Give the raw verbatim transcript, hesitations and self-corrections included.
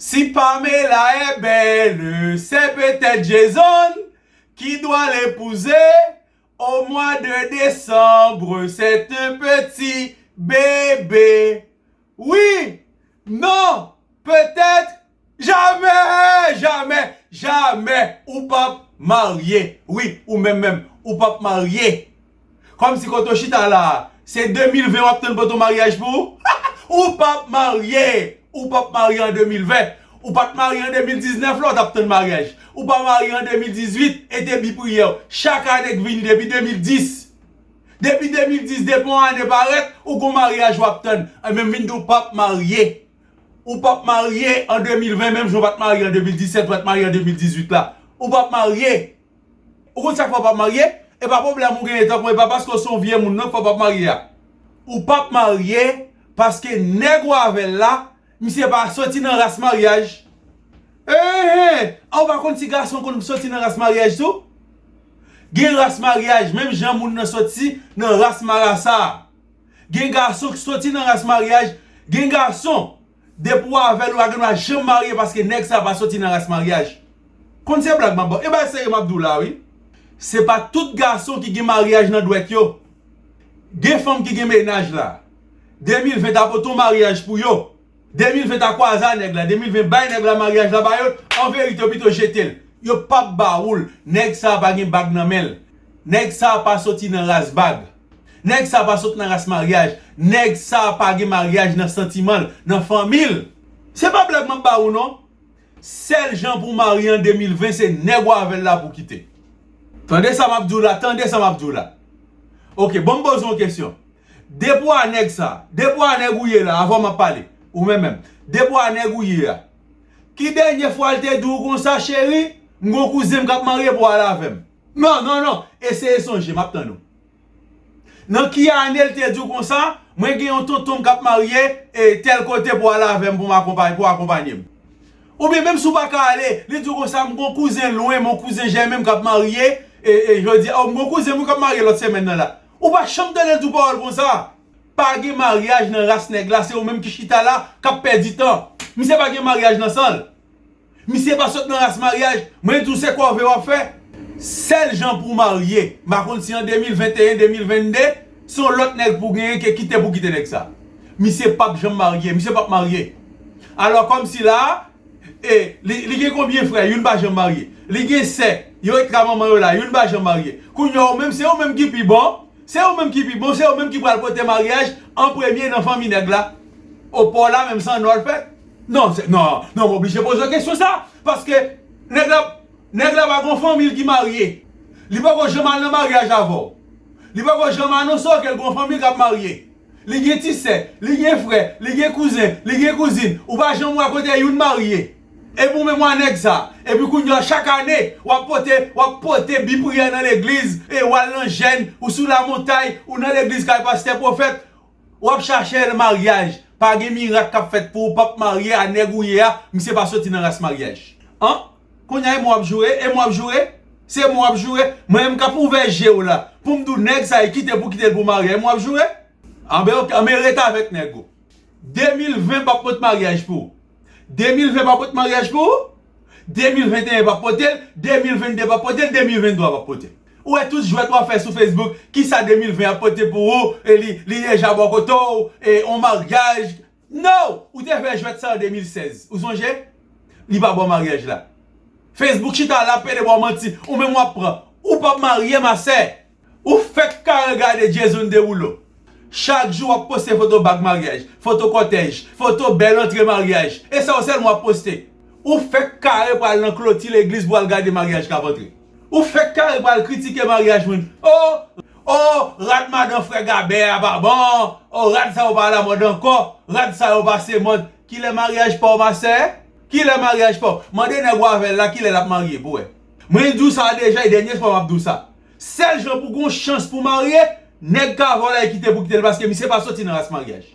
Si Pamela est belle, c'est peut-être Jason qui doit l'épouser. Au mois de décembre, c'est un petit bébé. Oui, non, peut-être, jamais, jamais, jamais, ou p ap marye. Wi, ou menm menm, ou p ap marye. Kòmsi kote w chita la, se de mil ven w ap tann pote yon maryaj pou ou? Ou p ap marye. Ou p ap marye an de mil ven. Ou pa t marye an de mil diznèf la, w t ap tann maryaj. Ou pa marye an de mil dizuit, e te bi priyè w. Chak ane k vini depi de mil dis. Depi de mil dis, depi yon ane parèt, ou gon maryaj w ap tann. An menm vin di w p ap marye. Ou p ap marye an de mil ven, menm jan w pa t marye an de mil disèt, ou pa t marye an de mil dizuit la. Ou p ap marye. Ou konn sa k fè w p ap marye? E pa pwoblèm ou genyen tankou, e pa paske w se yon vye moun non k fè w p ap marye a. Ou p ap marye paske nèg ou avè l la, misye pa soti nan ras maryaj. Enhen! A, ou pa konn si gason konn soti nan ras maryaj tou? Gen ras maryaj, menm jan moun nan soti nan ras marasa a. Gen gason ki soti nan ras maryaj, gen gason, depi w avè l, ou pa gen dwa janm marye paske nèg sa a pa soti nan ras maryaj. Konn se blag m ap ba w. E bay serye m ap di w la, wi. Se pa tout gason ki gen maryaj nan dwèt yo. Gen fanm ki gen mennaj la. De mil ven ta pote yon maryaj pou yo. De mil ven ta kwaze a nèg la. De mil ven bay nèg la maryaj la ba yo. An verite, yo pito jete l. Yo p ap ba ou l. Nèg sa a pa gen bag nan men l. Nèg sa a pa soti nan ras bag. Nèg sa a pa sot nan ras maryaj. Nèg sa a pa gen maryaj nan santiman l, nan fanmi l. Se pa blag m ap ba ou non. Sèl jan pou w marye an de mil ven, se nèg ou avè l la pou w kite. Tande sa m ap di w la, tande sa m ap di w la. Oke, ban m poze w yon kesyon. Depi w a nèg sa, depi w a nèg ou ye la, avan m ap pale, ou menm menm. Depi w a nèg ou ye a, ki dènye fwa l te di w konsa, cheri, m gon kouzen m k ap marye pou w al avè m? Non, non, non. Eseye sonje, m ap tann ou. Nan ki ane l te di w konsa, mwen gen yon tonton m k ap marye e tèl kote pou al avè m, pou m akonpay-, pou akonpanye m? Oubyen menm si w pa ka ale, li di w konsa, m gon kouzen lwen, m gon kouzen jèmen m k ap marye, e, e jodi a, o, m gon kouzen m wi k ap marye lòt semèn nan la. Ou pa janm tande l di w pawòl konsa. Pa gen maryaj nan ras nèg la, se ou menm ki chita la, k ap pèdi tan. Misye pa gen maryaj nan san l. Misye pa sot nan ras maryaj. Mwen di w se kòve w ap fè. Sèl jan pou w marye, m pa konn si an de mil venteyen, de mil vennde, se yon lòt nèg pou w genyen ke kite pou kite nèg sa. Misye p ap janm marye, misye p ap marye. Alò kòmsi la, e, li, li gen konbyen frè, youn pa janm marye. Li gen sè, yo ret ka manman yo la, youn pa janm marye. Kounye a ou menm, se ou menm ki pi bon. Se ou menm ki pi bon, se ou menm ki pral pote maryaj an premye nan fanmi nèg la. O pa w la menm san nò l fèt. Non, se, non, non, m oblije poze w kesyon sa. Paske nèg la, nèg la pa gon fanmi l ki marye. Li poko janm al nan maryaj avè w. Li poko janm anonse w ke l gon fanmi l k ap marye. Li gen ti sè, li gen frè, li gen kouzen, li gen kouzin. Ou pa janm wè kote youn marye. Epi w menm w a nèg sa. Epi kounye a chak ane, w ap pote, w ap pote bi priyè nan legliz, e w al nan jèn, ou sou lamontay, ou nan legliz kay pastè pwofèt, w ap chache maryaj. Pa gen mirak k ap fèt pou ou, p ap marye a nèg ou ye a, misye pa soti nan ras maryaj. An? Kounye a e mwen w ap joure, e mwen w ap joure, se mwen w ap joure, mwen menm k ap ouvè je w la, pou m di w nèg sa e kite pou kite l pou marye, e mwen w ap joure? Anben, oke, anben rete avèk nèg ou. De mil ven p ap pot maryaj pou ou. De mil ven p ap pot maryaj pou ou. De mil venteyen p ap pote l. De mil vennde p ap pote l. De mil venntwa p ap pote l. Ou wè tout jwèt w ap fè sou Facebook, kisa de mil ven ap pote pou ou, e li, li deja bò kote w, e on maryaj. No! Ou te fè jwèt sa an de mil sèz. Ou sonje? Li pa ba w maryaj la. Facebook chita la ap pede ba w manti. Ou menm w ap pran. Ou p ap marye, ma sè. Ou fèk kare gade Jason Derulo. Chak jou w ap poste foto bag maryaj, foto kòtèj, foto bèl antre maryaj. E sa yo sèlman w ap poste. Ou fèk kare pral nan kloti legliz pou w al gade maryaj k ap antre. Ou fèk kare pral kritike maryaj moun. O, o, rad madan frè Gabè a pa bon. O, rad sa yo pa alamòd ankò. Rad sa yo pase mòd. Kilè maryaj pa w, ma sè? Kilè maryaj pa w? Mande nèg ou avè l la kilè l ap marye pou w wè. Mwen di w sa deja, e dènye fwa m ap di w sa. Sèl jan pou gon chans pou marye, nèg k avè w la e kite pou kite l, paske misye pa soti nan ras maryaj.